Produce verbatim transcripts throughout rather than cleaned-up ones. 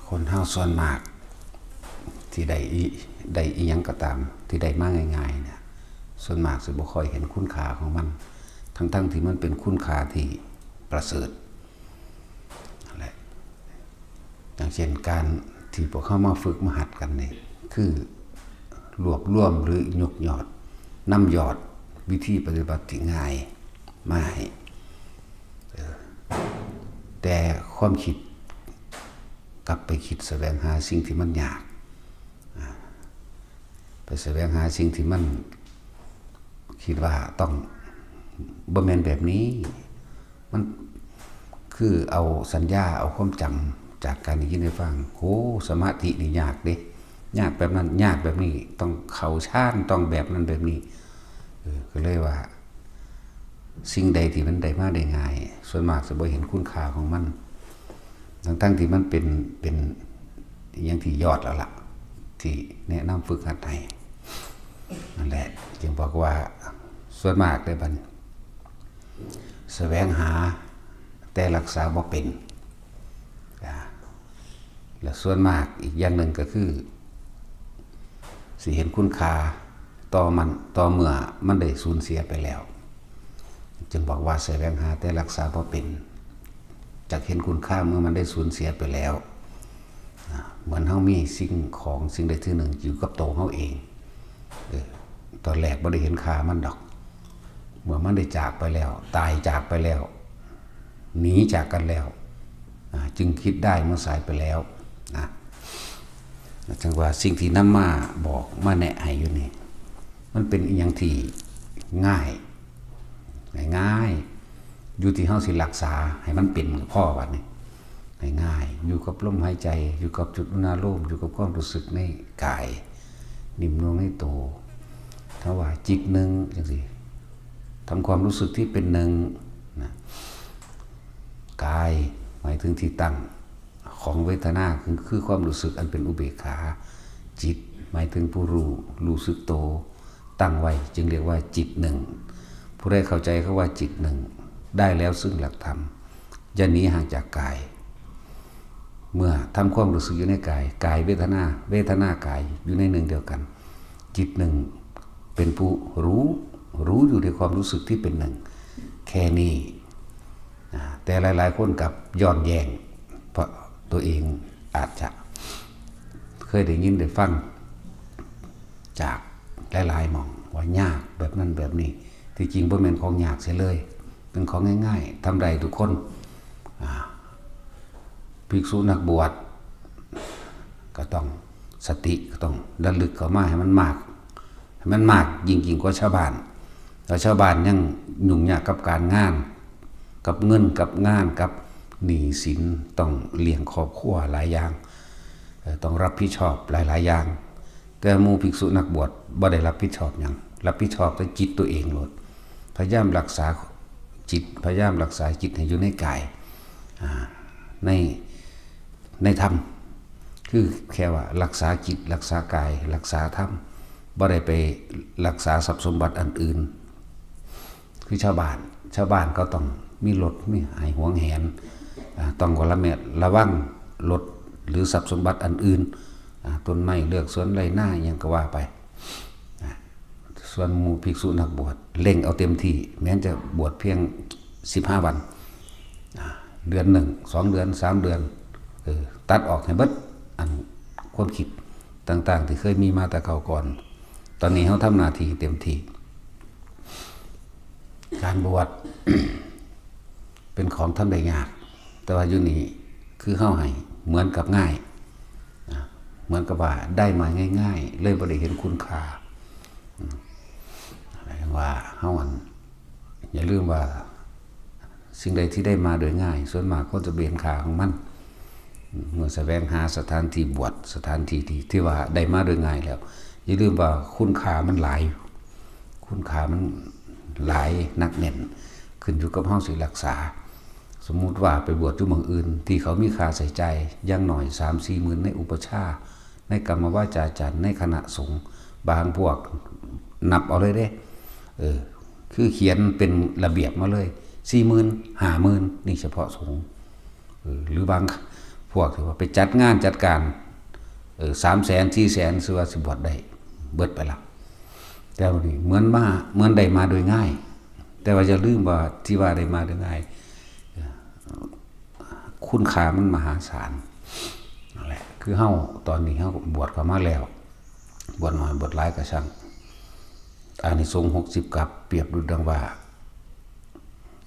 คนเฮาส่วนมากที่ได้อิได้อิหยังก็ตามที่ได้มาง่ายๆเนี่ย ส่วนมากสิบ่ค่อยเห็นคุณค่าของมัน ทั้งๆที่มันเป็นคุณค่าที่ประเสริฐนั่นแหละ อย่างเช่นการที่พวกเขามาฝึกมาหัดกันนี่ คือรวบรวมหรือยกยอดนำยอดวิธีปฏิบัติที่ง่ายมาให้ แต่ความคิดกลับไปคิดแสวงหาสิ่งที่มันยาก ไปแสวงหาสิ่งที่มันคิดว่าต้องบ่แม่นแบบนี้ มันคือเอาสัญญาเอาความจำจากการได้ยินได้ฟัง โอ้ สมาธินี่ยากเด้ ยากแบบนั้น ยากแบบนี้ ต้องเข้าฌาน ต้องแบบนั้นแบบนี้ เออ ก็เลยว่า สิ่งใดที่มันได้มาได้ง่าย ส่วนมากจะบ่เห็นคุณค่าของมัน ทั้งๆที่มันเป็น เป็นอหย่างที่ยอดแล้วล่ะ ที่แนะนำฝึกหัดให้ นั่นแหละ จึงบอกว่าส่วนมากได้บัดแสวงหา แต่รักษาบ่เป็น อ่า และส่วนมากอีกอย่างหนึ่งก็คือ สิเห็นคุณค่าต่อมันต่อเมื่อมันได้สูญเสียไปแล้ว จึงบอกว่าแสวงหาแต่รักษาบ่เป็น จักเห็นคุณค่าเมื่อมันได้สูญเสียไปแล้ว อ่า เหมือนเฮามีสิ่งของสิ่งใดสิ่งหนึ่งอยู่กับตัวเฮาเอง เออ ตอนแรกบ่ได้เห็นค่ามันดอก เมื่อมันได้จากไปแล้ว ตายจากไปแล้ว หนีจากกันแล้ว อ่า จึงคิดได้เมื่อสายไปแล้วนะ จังว่าสิ่งที่นำมาบอกมาแนะให้อยู่นี่ มันเป็นอหย่างที่ง่าย ง่ายๆ อยู่ที่เฮาสิรักษาให้มันเป็นก็พอบัดนี้ ง่ายๆ อยู่กับลมหายใจ อยู่กับจุดอุณาโลม อยู่กับความรู้สึกในกาย นิ่มนวลในตัว ถ้าว่าจิตหนึ่งจังซี่ ทำความรู้สึกที่เป็นหนึ่งนะ กายหมายถึงที่ตั้งของเวทนา คือ คือความรู้สึกอันเป็นอุเบกขา จิตหมายถึงผู้รู้ รู้สึกโต ตั้งไว้ จึงเรียกว่าจิตหนึ่ง ผู้ใดเข้าใจคำว่าจิตหนึ่ง ได้แล้วซึ่งหลักธรรม อย่าหนีห่างจากกาย เมื่อทำความรู้สึกอยู่ในกาย กายเวทนา เวทนากายอยู่ในหนึ่งเดียวกัน จิตหนึ่ง เป็นผู้รู้ รู้อยู่ในความรู้สึกที่เป็นหนึ่ง แค่นี้ อ่า แต่หลายๆ คนกลับย้อนแย้ง เพราะตัวเองอาจจะเคยได้ยินได้ฟัง จากหลายๆ หม่องว่ายากแบบนั้นแบบนี้ ที่จริงบ่แม่นของยากเสียเลย เป็นของง่ายๆ ทำได้ทุกคน อ่า ภิกษุนักบวช ก็ต้องสติ ก็ต้องระลึกเข้ามาให้มันมาก ให้มันมากยิ่งๆ กว่าชาวบ้าน แล้วชาวบ้านยังยุ่งยากกับการงาน กับเงิน กับงาน กับหนี้สิน ต้องเลี้ยงครอบครัวหลายอย่าง เอ่อ ต้องรับผิดชอบหลายๆ อย่าง แต่หมู่ภิกษุนักบวชบ่ได้รับผิดชอบหยัง รับผิดชอบแต่จิตตัวเองโลด พยายามรักษาจิต พยายามรักษาจิตให้อยู่ในกาย อ่า ใน ในธรรม คือแค่ว่ารักษาจิต รักษากาย รักษาธรรม บ่ได้ไปรักษาทรัพย์สมบัติอันอื่น คือชาวบ้าน ชาวบ้านก็ต้องมีรถ มีให้หวงแหน อ่า ต้องระมัดระวังรถหรือทรัพย์สมบัติอันอื่น อ่า ต้นไม้เฮือนสวนไร่นาอิหยังก็ว่าไป อ่า ส่วนหมู่ภิกษุนักบวชเร่งเอาเต็มที่ แม้จะบวชเพียงสิบห้าวัน อ่า เดือนหนึ่ง สองเดือน สามเดือน เออ ตัดออกให้เบิด อันความคิดต่างๆ ที่เคยมีมาแต่เก่าก่อน ตอนนี้เฮาทำหน้าที่เต็มที่ การบวช เป็นของทำได้ยาก แต่ว่าอยู่นี่คือเฮาให้เหมือนกับง่าย อ่ะ เหมือนกับว่าได้มาง่ายๆ เลยบ่ได้เห็นคุณค่า อืม หมายถึงว่าเฮาอัน อย่าลืมว่าสิ่งใดที่ได้มาโดยง่าย ส่วนมากคนจะบ่เห็นค่าของมัน เมื่อแสวงหาสถานที่บวช สถานที่ที่ ที่ว่าได้มาโดยง่ายแล้ว อย่าลืมว่าคุณค่ามันหลาย คุณค่ามันหลายหนักแน่น ขึ้นอยู่กับเฮาสิรักษา สมมุติว่าไปบวชอยู่หม่องอื่น ที่เขามีค่าใช้จ่ายอย่างน้อยสามสี่หมื่นในอุปัชฌาย์ ในกรรมวาจาจารย์ ในคณะสงฆ์ บางพวกนับเอาเลยเด้ เออ คือเขียนเป็นระเบียบมาเลย สี่หมื่น ห้าหมื่น นี่เฉพาะสงฆ์ เออ หรือบาง พวกที่ว่าไปจัดงานจัดการ เออ สามแสน สี่แสน ซื่อว่าสิบวชได้ เบิดไปละ แต่วันนี้เหมือนมา เหมือนได้มาโดยง่าย แต่ว่าอย่าลืมว่าที่ว่าได้มาโดยง่าย เออ คุณค่ามันมหาศาล นั่นแหละ คือเฮา ตอนนี้เฮาบวชเข้ามาแล้ว บวชน้อยบวชหลายก็ช่าง อานิสงส์หกสิบกัป เปรียบดุจดังว่า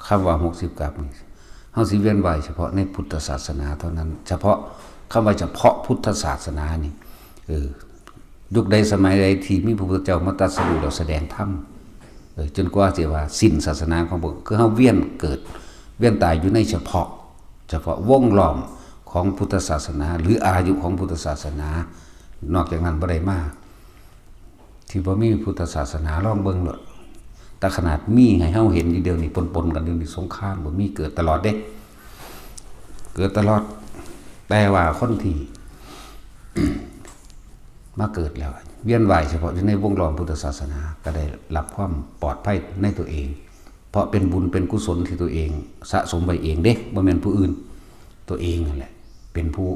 คำว่าหกสิบกัปนี่ เฮาสิเวียนว่ายเฉพาะในพุทธศาสนาเท่านั้น เฉพาะ คำว่าเฉพาะพุทธศาสนานี่ เออ ยุคใดสมัยใดที่มีพระพุทธเจ้ามาตรัสรู้แล้วแสดงธรรม เออ จนกว่าสิว่าสิ้นศาสนาของพระองค์ คือเฮาเวียนเกิด เวียนตายอยู่ในเฉพาะ เฉพาะวงล้อมของพุทธศาสนา หรืออายุของพุทธศาสนา นอกจากนั้นบ่ได้มา ที่บ่มีพุทธศาสนา ลองเบิ่งโลด แต่ขนาดมีให้เฮาเห็นอยู่เดี๋ยวนี้ ปนๆกันอยู่นี่ สงครามบ่มี เกิดตลอดเด้ เกิดตลอด แต่ว่าคนที่ มาเกิดแล้ว เวียนว่ายเฉพาะอยู่ในวงล้อมพุทธศาสนา ก็ได้รับความปลอดภัยในตัวเอง เพราะเป็นบุญเป็นกุศลที่ตัวเองสะสมไว้เองเด้ บ่แม่นผู้อื่น ตัวเองนั่นแหละ เป็นผู้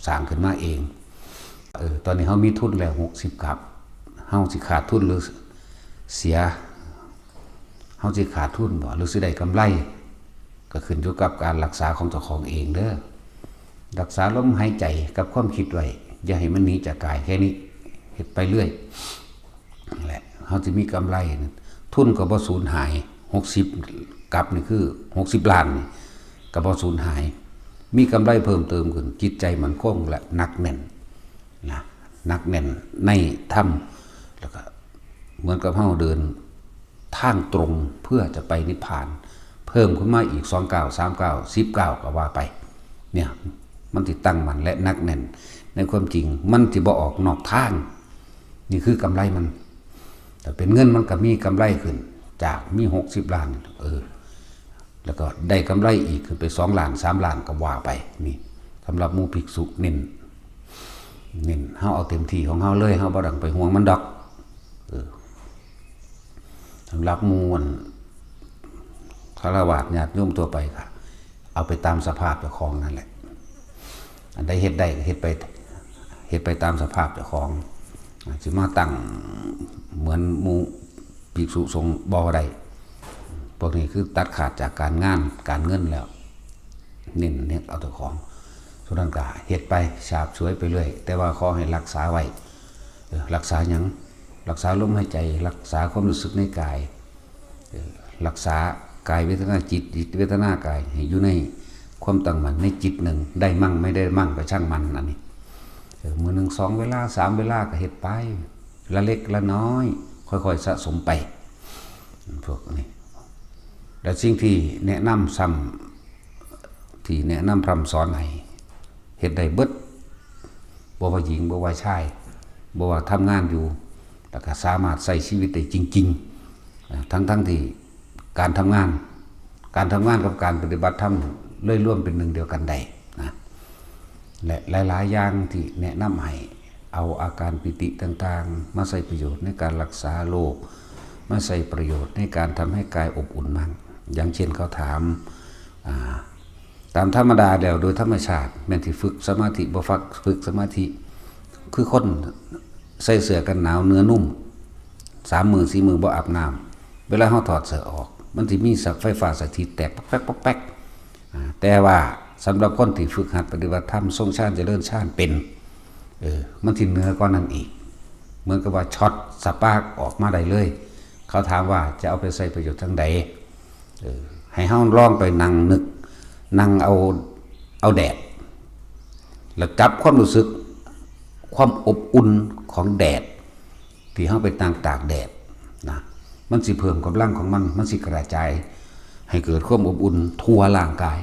สร้างขึ้นมาเอง เออ ตอนนี้เฮามีทุนแล้วหกสิบกัป เฮาสิขาดทุนหรือเสีย เฮาสิขาดทุนบ่ หรือสิได้กำไร ก็ขึ้นอยู่กับการรักษาของเจ้าของเองเด้อ รักษาลมหายใจกับความคิดไว้ อย่าให้มันหนีจากกาย แค่นี้ เฮ็ดไปเรื่อย นั่นแหละ เฮาสิมีกำไร ทุนก็บ่สูญหาย หกสิบกัปนี่คือ หกสิบล้านนี่ ก็บ่สูญหาย มีกำไรเพิ่มเติมขึ้น จิตใจมั่นคงและหนักแน่นนะ หนักแน่นในธรรม แล้วก็เหมือนกับเฮาเดินทางตรงเพื่อจะไปนิพพาน เพิ่มขึ้นมาอีก สองก้าว สามก้าว สิบก้าว ก็ว่าไป เนี่ย มันสิตั้งมั่นและหนักแน่นในความจริง มันสิบ่ออกนอกทาง นี่คือกำไรมัน แต่เป็นเงินมันก็มีกำไรขึ้น จากมี หกสิบล้าน เออ แล้วก็ได้กำไรอีกขึ้นไป สองล้าน สามล้าน ก็ว่าไป นี่ สำหรับหมู่ภิกษุ เน้น เน้น เฮาเอาเต็มที่ของเฮาเลย เฮาบ่ต้องไปห่วงมันดอก เออ สำหรับหมู่อัน ฆราวาสญาติโยมทั่วไปก็เอาไปตามสภาพเจ้าของนั่นแหละ อันใดเฮ็ดได้ก็เฮ็ดไป เฮ็ดไปตามสภาพเจ้าของ สิมาตั้งเหมือนหมู่ภิกษุสงฆ์บ่ได้ พวกนี้คือตัดขาดจากการงานการเงินแล้ว เน้น เน้นเอาเจ้าของ ส่วนนั้นก็เฮ็ดไป ฉาบฉวยไปเรื่อย แต่ว่าขอให้รักษาไว้ เออ รักษาหยัง รักษาลมหายใจ รักษาความรู้สึกในกาย เออ รักษากายเวทนาจิต จิตเวทนากาย ให้อยู่ในความตั้งมั่นในจิตหนึ่ง ได้มั่งไม่ได้มั่งก็ช่างมัน อันนี้ เออ มื้อหนึ่งสองเวลา สามเวลาก็เฮ็ดไป ละเล็กละน้อย ค่อยๆสะสมไป พวกนี้ และสิ่งที่แนะนำซ้ำ ที่แนะนำพร่ำสอนให้เฮ็ดได้เบิด บ่ว่าหญิง บ่ว่าชาย บ่ว่าทำงานอยู่ แล้วก็สามารถใช้ชีวิตได้จริงๆ อ่า ทั้งๆที่การทำงาน การทำงานกับการปฏิบัติธรรมเลยรวมเป็นหนึ่งเดียวกันได้นะ และหลายๆอย่างที่แนะนำให้เอาอาการปีติต่างๆ มาใช้ประโยชน์ในการรักษาโรค มาใช้ประโยชน์ในการทำให้กายอบอุ่นมั่ง อย่างเช่นเขาถาม อ่า ตามธรรมดาแล้วโดยธรรมชาติ แม่นสิฝึกสมาธิบ่ฟัก ฝึกสมาธิ คือคนใส่เสื้อกันหนาวเนื้อนุ่ม สามมื้อสี่มื้อบ่อาบน้ำ เวลาเฮาถอดเสื้อออก มันสิมีไฟฟ้าสถิตแตกป๊อกแป๊กป๊อกแป๊ก อ่า แต่ว่าสำหรับคนที่ฝึกหัดปฏิบัติธรรม ทรงฌานเจริญฌานเป็น เออ มันสิเหนือกว่านั้นอีก เหมือนกับว่าช็อตสปาร์กออกมาได้เลย เขาถามว่าจะเอาไปใช้ประโยชน์จั่งใด เออ ให้เฮาลองไปนั่งนึก นั่งเอา เอาแดด แล้วจับความรู้สึก ความอบอุ่นของแดด ที่เฮาไปนั่งตากแดดนะ มันสิเพิ่มกำลังของมัน มันสิกระจายให้เกิดความอบอุ่นทั่วร่างกาย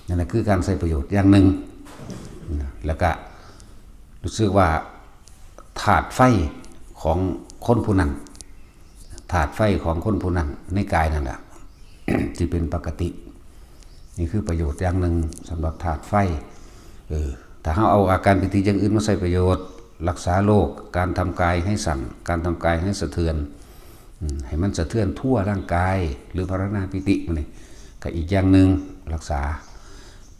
นั่นแหละคือการใช้ประโยชน์อย่างหนึ่งนะ แล้วก็รู้สึกว่าธาตุไฟของคนผู้นั้น ธาตุไฟของคนผู้นั้นในกายนั่นแหละ ที่เป็นปกติ นี่คือประโยชน์อย่างหนึ่งสำหรับธาตุไฟ เออ ถ้าเฮาเอาอาการปีติอย่างอื่นมาใช้ประโยชน์ รักษาโรค การทำกายให้สั่น การทำกายให้สะเทือน อืม ให้มันสะเทือนทั่วร่างกาย หรือภาวนาปีติมันนี่ ก็อีกอย่างหนึ่ง รักษา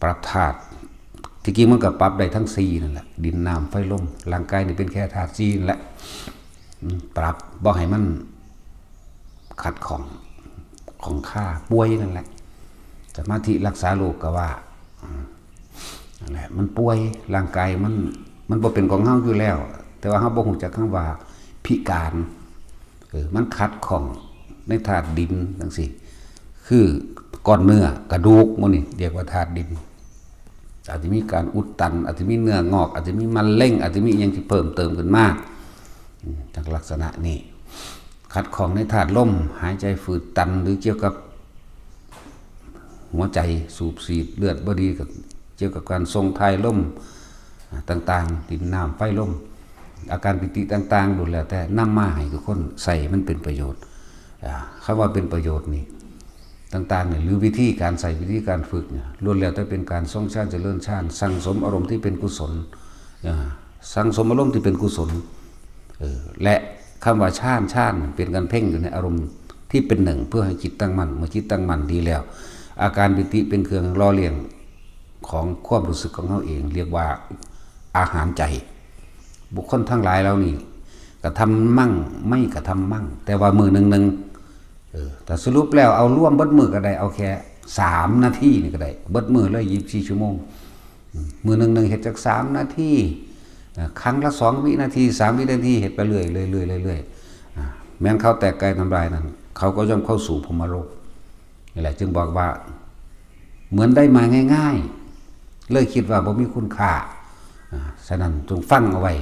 ปรับธาตุ ที่จริงมันก็ปรับได้ทั้งสี่นั่นแหละ ดินน้ำไฟลม ร่างกายนี่เป็นแค่ธาตุสี่นั่นแหละ อืม ปรับบ่ให้มันขัดข้อง ข้องคา ป่วยนั่นแหละ สมาธิรักษาโรคก็ว่า อืม นั่นแหละ มันป่วย ร่างกายมัน มันบ่เป็นของเฮาอยู่แล้ว แต่ว่าเฮาบ่ฮู้จักคำว่าพิการ เออ มันขัดข้องในธาตุดินจังซี้ คือก้อนเนื้อกระดูกหมู่นี่เรียกว่าธาตุดิน อาจจะมีการอุดตัน อาจจะมีเนื้องอก อาจจะมีมะเร็ง อาจจะมีอิหยังที่เพิ่มเติมขึ้นมา อืม จากลักษณะนี้ ขัดข้องในธาตุลม หายใจฝืดตัน หรือเกี่ยวกับ หัวใจสูบฉีดเลือดบ่ดี ก็เกี่ยวกับการส่งถ่ายลม อ่า ต่างๆ ดินน้ำไฟลม อาการปิติต่างๆ ล้วนแล้วแต่นำมาให้ทุกคนใช้มันเป็นประโยชน์ อ่า คำว่าเป็นประโยชน์นี่ ต่างๆ เนี่ย หรือวิธีการใช้ วิธีการฝึกเนี่ย ล้วนแล้วแต่เป็นการทรงฌานเจริญฌาน สั่งสมอารมณ์ที่เป็นกุศล อ่า สั่งสมอารมณ์ที่เป็นกุศล เออ และคำว่าฌาน ฌานเป็นการเพ่งอยู่ในอารมณ์ที่เป็นหนึ่ง เพื่อให้จิตตั้งมั่น เมื่อจิตตั้งมั่นดีแล้ว อาการปิติเป็นเครื่องหล่อเลี้ยงของความรู้สึกของเฮาเอง เรียกว่าอาหารใจ บุคคลทั้งหลายเหล่านี้ กระทำมั่ง ไม่กระทำมั่ง แต่ว่ามื้อหนึ่งหนึ่ง เออ แต่สรุปแล้วเอารวมเบิดมื้อก็ได้ เอาแค่สามนาทีนี่ก็ได้ เบิดมื้อเลยยี่สิบสี่ชั่วโมง อืม มื้อหนึ่งหนึ่งเฮ็ดจักสามนาที อ่า ครั้งละสองวินาที สามวินาที เฮ็ดไปเรื่อยๆ เรื่อยๆ เรื่อยๆ อ่า แม้นเขาแตกกายทำลายนั่น เขาก็ย่อมเข้าสู่พรหมโลก นี่แหละจึงบอกว่า เหมือนได้มาง่ายๆ เลยคิดว่าบ่มีคุณค่า อ่า ฉะนั้นจงฟังเอาไว้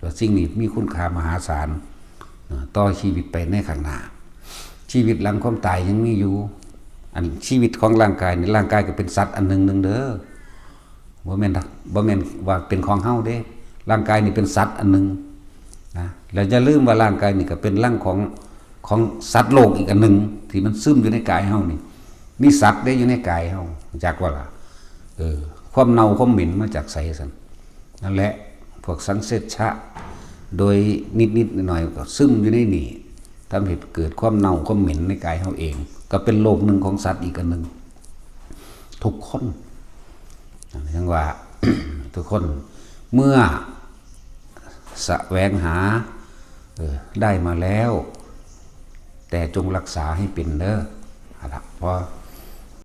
ว่าสิ่งนี้มีคุณค่ามหาศาล อ่า ต่อชีวิตไปในข้างหน้า ชีวิตหลังความตายยังมีอยู่ อันชีวิตของร่างกายนี่ ร่างกายก็เป็นสัตว์อันหนึ่งหนึ่งเด้อ บ่แม่น บ่แม่นว่าเป็นของเฮาเด้ ร่างกายนี่เป็นสัตว์อันหนึ่งนะ แล้วอย่าลืมว่าร่างกายนี่ก็เป็นรังของ ของสัตว์โลกอีกอันหนึ่ง ที่มันซึมอยู่ในกายเฮานี่ มีสัตว์ได้อยู่ในกายเฮา จักว่าล่ะ เออ ความเน่าความเหม็นมาจากไสซั่น นั่นแหละ พวกสังเสชะ โดยนิดๆ หน่อยๆ ก็ซึมอยู่ในนี่ ทำให้เกิดความเน่าความเหม็นในกายเฮาเอง ก็เป็นโลกหนึ่งของสัตว์อีกอันหนึ่ง ทุกคน ยังว่า ทุกคน เมื่อแสวงหา เออ ได้มาแล้ว แต่จงรักษาให้เป็นเด้อ เอาละ พอ